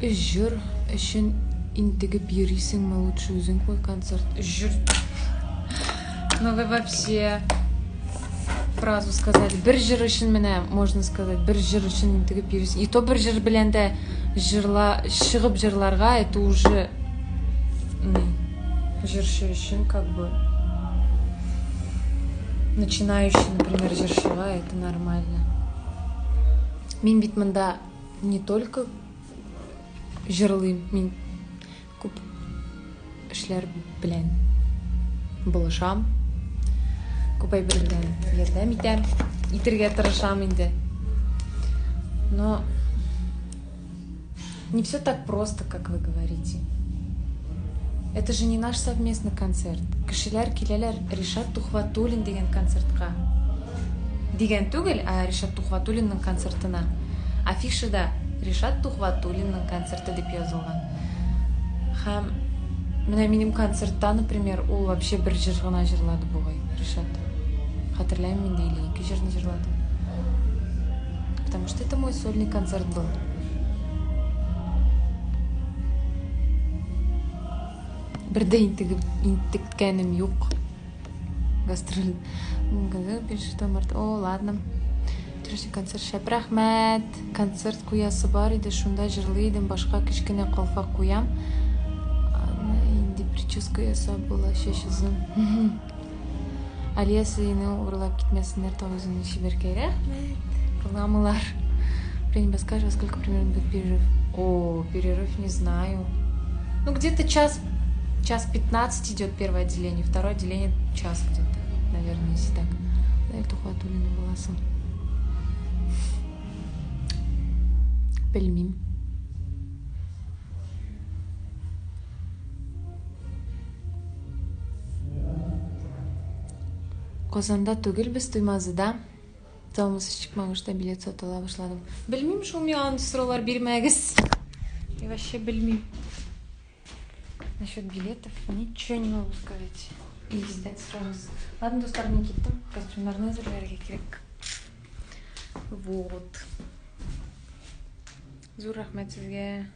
Өч җыр өчен интегеп йөрисеңме, лучше үзең куй концерт. Өч җыр. Ну вы вообще фразу сказали. Бер җыр өчен менә можно сказать, бер җыр өчен интегеп йөрисең. И то бер җыр белән дә җырла, чыгып җырларга это уже җырчы өчен как бы начинающий, например, җырчыга это нормально. Мин бит монда не только җырлыйм, мин күп эшләр белән булышам, күп әйбер белән ярдәм итәм, итергә тырышам инде. Но не все так просто, как вы говорите. Это же не наш совместный концерт. Кешеләр киләләр Ришат Тухватуллин дигән концертка. Дигән түгел, ә Ришат Тухватуллинның концертына. Афишада Ришат Тухватуллинның концерты дип язылган. Һәм менә минем концертта, например, ул вообще бер җыр гына җырлады бугай, Ришат. Хәтерләмим инде, или ике җырны җырлады. Потому что это мой сольный концерт был. Бер дә интегеп интеккәнем юк. Гастроль. Март. О, ладно. Вчерашний концерт шәп. Рәхмәт. Концерт куясы бар иде, шунда җырлый идем, башка кечкенә калфак куям. Аны инде прическа ясап була, чәч озын. Алия сине урлап китмәсеннәр, тагы үзеңне чибәркәй. Рәхмәт. Рекламалар. Время подскажешь, во сколько примерно будет перерыв? О, перерыв не знаю. Ну, где-то час, час 15 идет первое отделение, второе отделение час где-то, наверное, если так. Наиль Тухватуллина буласың. Белмим. Казанда түгел без Туймазыда. Залмысы Чыкмагышта билет сатыла башлады. Белмим шул миңа андый сораулар бирмәгез. Я вообще белмим. Насчет билетов ничего не могу сказать. Илгиздән сорагыз. Ладно, дуслар, мин киттем. Костюмнарны әзерләргә кирәк. Вот. Зур рәхмәт сезгә.